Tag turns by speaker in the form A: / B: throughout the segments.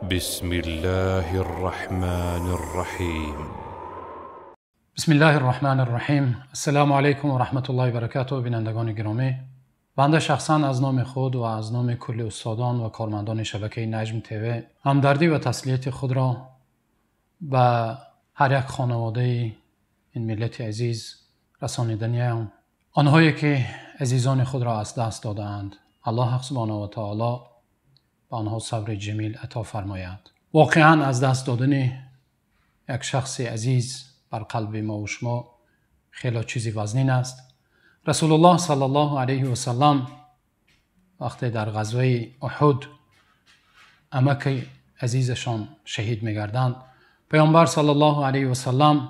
A: بسم الله الرحمن الرحيم.
B: بسم الله الرحمن الرحيم. السلام علیکم و رحمت الله و برکاته. بینندگان گرامی، بنده شخصا از نام خود و از نام کل استادان و کارمندان شبکه نجم تیوی همدردی و تسلیت خود را به هر یک خانواده این ملت عزیز رسانیدنیم. آنهایی که عزیزان خود را از دست دادند، الله سبحانه و تعالی به آنها صبر جمیل عطا فرماید. واقعا از دست دادن یک شخص عزیز بر قلب ما و شما خیلی چیزی وزنین است. رسول الله صلی الله علیه و سلم وقتی در غزوه احد عمک عزیزشان شهید می‌گردند، پیامبر صلی الله علیه و سلم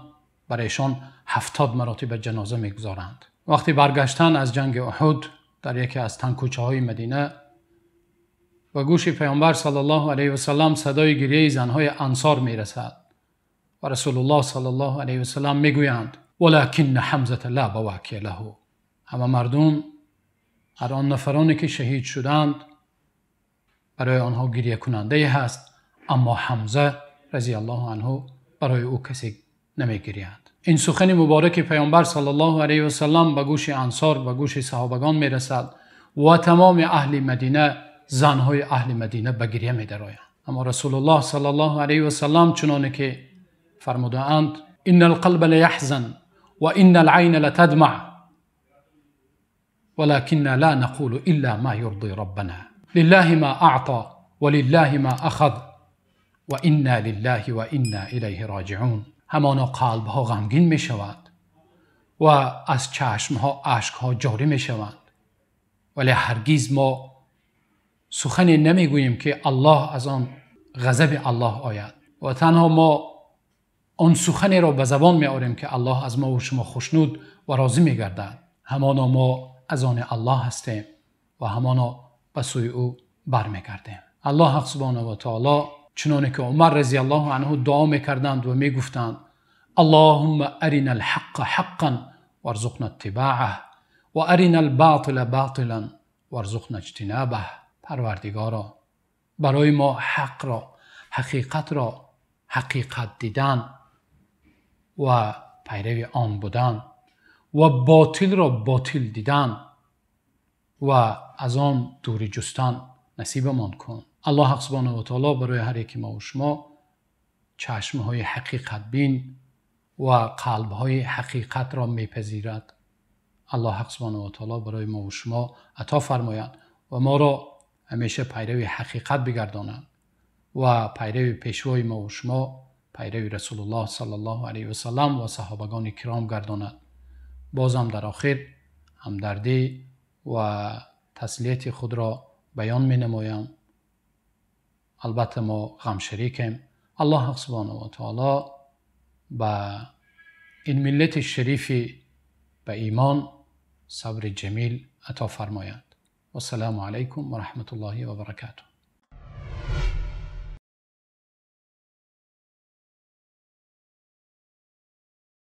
B: برایشان 70 مراتب جنازه می‌گذارند. وقتی برگشتن از جنگ احد در یکی از تنگ کوچه‌های مدینه، و گوش پیامبر صلی الله علیه و سلم صدای گریه زنهای انصار میرسد و رسول الله صلی الله علیه و سلم میگویند ولکن حمزه لا بواکی له. همه مردم، هر آن نفرانی که شهید شدند، برای آنها گریه کننده هست، اما حمزه رضی الله عنه برای او کسی نمیگرید. این سخن مبارک پیامبر صلی الله علیه و سلم به گوش انصار، به گوش صحابگان میرسد و تمام اهل مدینه، زنهای اهل مدینه به گریه می‌درآیند. اما رسول الله صلی الله علیه و سلم چنانه که فرموده‌اند ان القلب لیحزن و ان العین لتدمع ولكن لا نقول الا ما يرضي ربنا لله ما اعطى ولله ما اخذ وانا لله وانا الیه راجعون. همانا قلب ها غمگین می شود و از چشم ها اشک ها جاری می شوند، ولی هرگز ما سخنی نمیگوییم که الله از آن غضب الله آید و تنها ما آن سخنی را به زبان می آوریم که الله از ما و شما خوشنود و راضی می گردد. همانا ما از آن الله هستیم و همانا به سوی او برمیگردیم. الله سبحانه و تعالی چنانه که عمر رضی الله عنه دعا میکردند و میگفتند اللهم ارنا الحق حقا وارزقنا اتباعه و ارنا الباطل باطلا وارزقنا اجتنابه. پروردگارا، برای ما حق را، حقیقت را حقیقت دیدن و پیرو آن بودن و باطل را باطل دیدن و از آن دوری جستن نصیبمان کن. الله سبحانه و تعالی برای هر یک ما و شما چشمهای حقیقت بین و قلبهای حقیقت را میپذیرد. الله سبحانه و تعالی برای ما و شما عطا فرماید و ما را همیشه پیرو حقیقت بگردانند و پیرو پیشوای ما و شما، پیرو رسول الله صلی الله علیه و سلم و صحابگان کرام گرداند. بازم در آخر همدردی و تسلیت خود را بیان می نمایم. البته ما غم شریکیم. الله سبحانه و تعالی به این ملت شریفی به ایمان صبر جمیل عطا فرماید. والسلام علیکم و رحمت الله و برکاته.